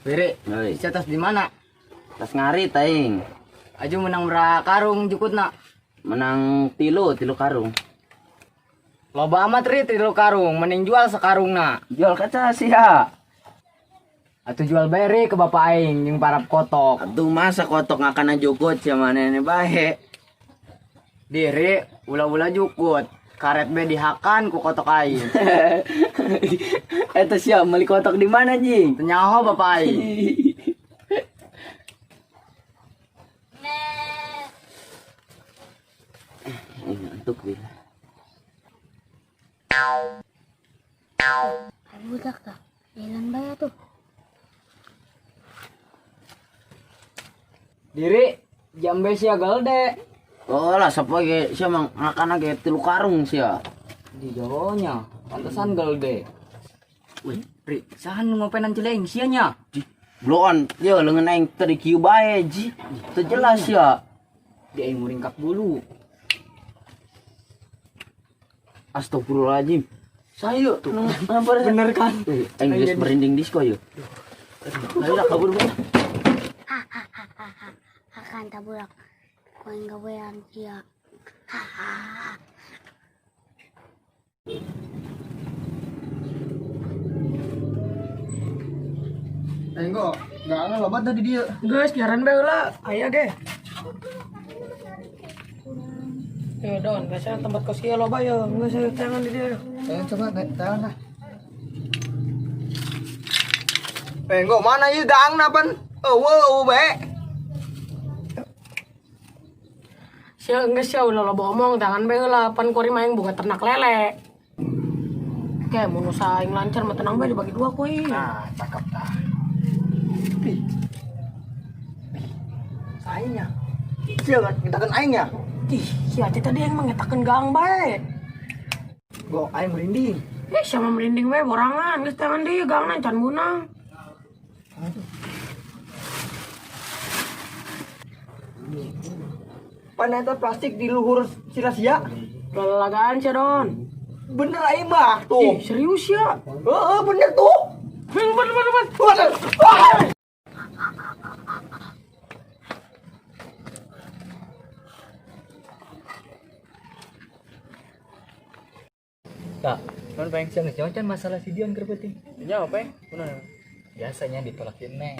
Bere, Hei, si atas di mana? Tas ngarit aing. Aju menang berapa karung jukutna? Menang tilu karung. Loba amat ri tilu karung, mending jual sekarungna. Jual kaca sia. Atuh jual bae ri ke bapak aing jeung parap kotok. Atuh masa kotok ngakana jukut sia manehna bae. Diri ulah-ulah jukut. Karet be dihakan ku kotok aing. Eta sia meuli kotok di mana jing? Teu nyaho bapak aing. Ngantuk bila. Budak tak? Jalan bae tuh. Diri jambe sia gelde. Oh lah sapa ge sia mah ngakana ge tilu karung sia. Di jagonya, pantesan gelde. Wih, Ri, sahan nu ngopenan cileing sia nya? Bloon, yo leungeun aing teu dikieu bae ji. Teu jelas sia. Di aing muringkak bulu. Astagfirullahaladzim. Sayu tuh. Bener kan? Aing geus merinding disko yeuh. Ayo lah kabur bae. Akan taburak. Ku aing gawean sia. Hahaha. Enggo, enggak loba tadi dia. Geus nyaran bae heula, aya ge. Yo Don, biasanya tempat kos kieu loba yo, geus aya tangan di dieu. Coba tangan lah. Enggo, mana ieu gaangna pan? Eueuh eueuh bae. Sia geus sia ulah loba omong, tangan bae heula, pan kuari mah aing boga ternak lele. Oke, mun usaha aing lancar mah tenang bae dibagi dua ku aing. Nah, cakep tah. Ih. Saingnya. Sia ngetakeun aing nya. Ih, sia teh tadi aing mah ngetakeun gaang bae. Go, aing merinding. Ih, sia mah merinding bae borangan, geus tangan deui gaangna can meunang. Pan eta plastik di luhur sira sia. Lalagaan sia Don. Bener aing mah tuh. Ih, serius ya? Heeh, bener tuh. Bener, bener, bener. Waduh. Wah. Kak, non pengen siang siang kan masalah si Dion keur penting. Nya apa? Kunaon? Biasanya ditolakin neng.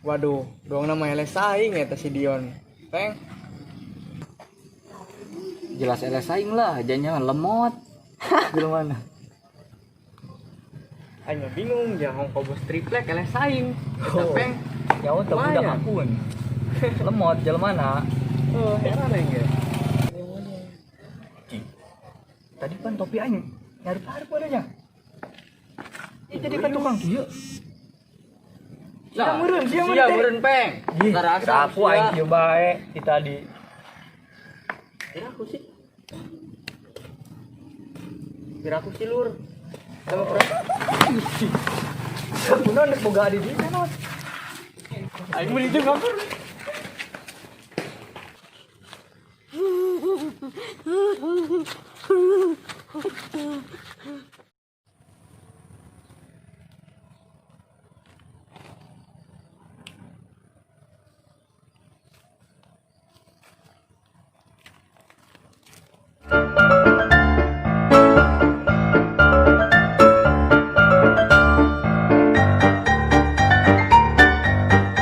Waduh, doang nama eleh saing eta si Dion. Peng. Jelas eleh saing lah, jangan lemot. Gimana? Aing mah bingung, jangan kobos triplek eleh saing. Eta Oh. peng. Nyawa teu budak Lumayan. akun. Lemot jelema mana? Oh, heran aing ge. Tadi kan topi aing nyarip-arip adanya. Ih, jadi kan tukang kieu. Sia meureun, sia meureun. Sia meureun peng. Ih, Karasa aku aing kieu bae ti tadi. Kira aku sih. Kira aku sih lur. Sama Kunaon rek boga adi di mana? Aing meuli jeung kabur.